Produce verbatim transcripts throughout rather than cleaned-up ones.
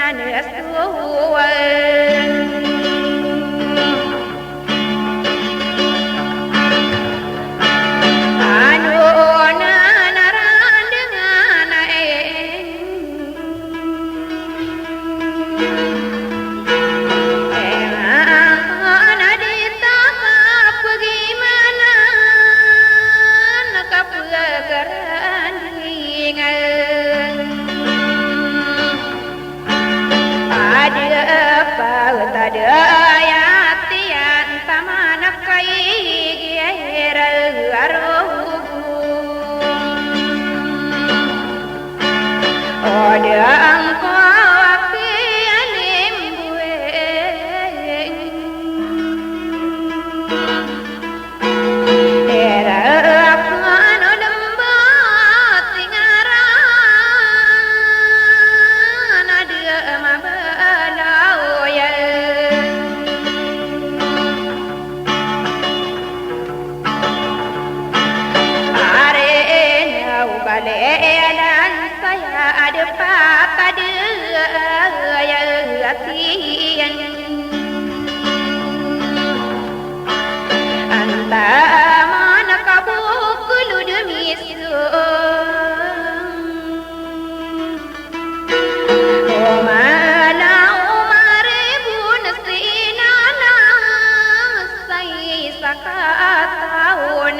Ano na narandang a na e. Ena ko na di ta kapgimanan, kapgarandingan. Adn a pagtadaya tiyan taman a kaigiraw a rogo. O da angko a piyalimboy. Era a pano lembat ngaran a da mabalaw ya. Are na o bale elan saya ada patad ya atiyan. Antaa man a kabokolo demiso. O mala o maribon si inana sa isa ka taon.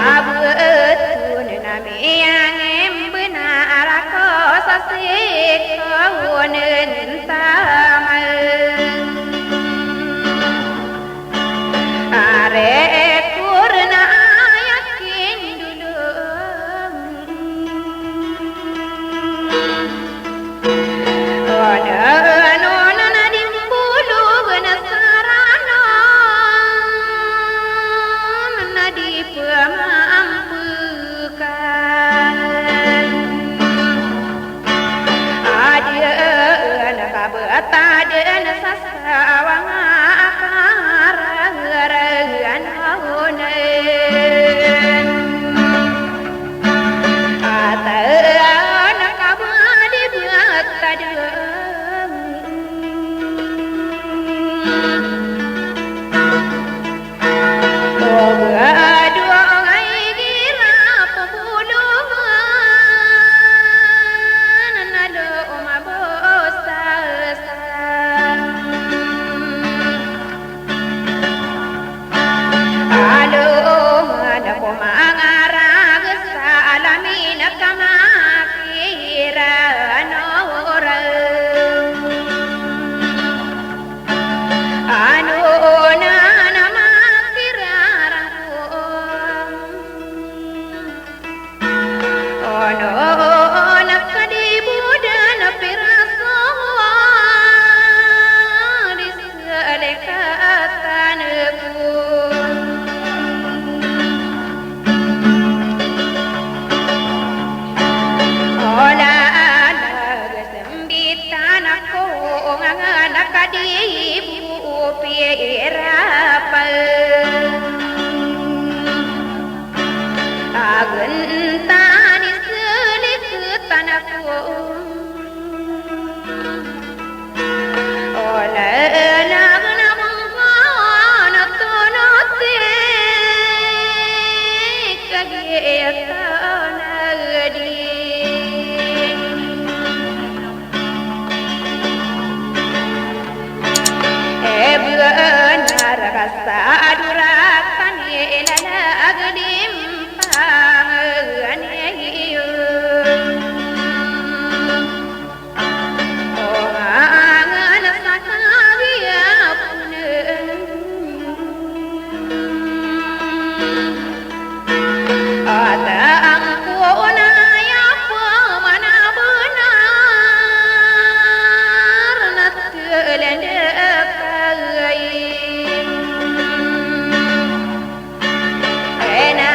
Abton na miyangimbenar ako sa sikaw nentaman. Are ko rena aya kindolong. Ono, ono na di mbolog na saranon na di pemampekan. Adn a kabetad na sasawang a karagaragan a onen. Ata na kabadi betad. O ba dowa a igira pembolongan na lo o mabosasa. Alo o mala ko mangarag sa alamin a kamakira ano oran. Ano na na makirarang ko. Ono na kadibodan a piraso di selekatan ko. Ola ana Mbitan ako ngangan a kadibo pirapal. Agen tani seliketan ako. Ola na agen a mengkon a tonoti kagiya tanagdi. Ebenar ka sa adoratan i lalag di mpangan iyo. O mangan sa kagiya penen. Ata angko na aya pemanabenar na telendek a gayim. Ena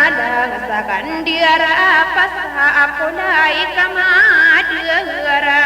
alang sa kandiyara pasa ako na ikamadara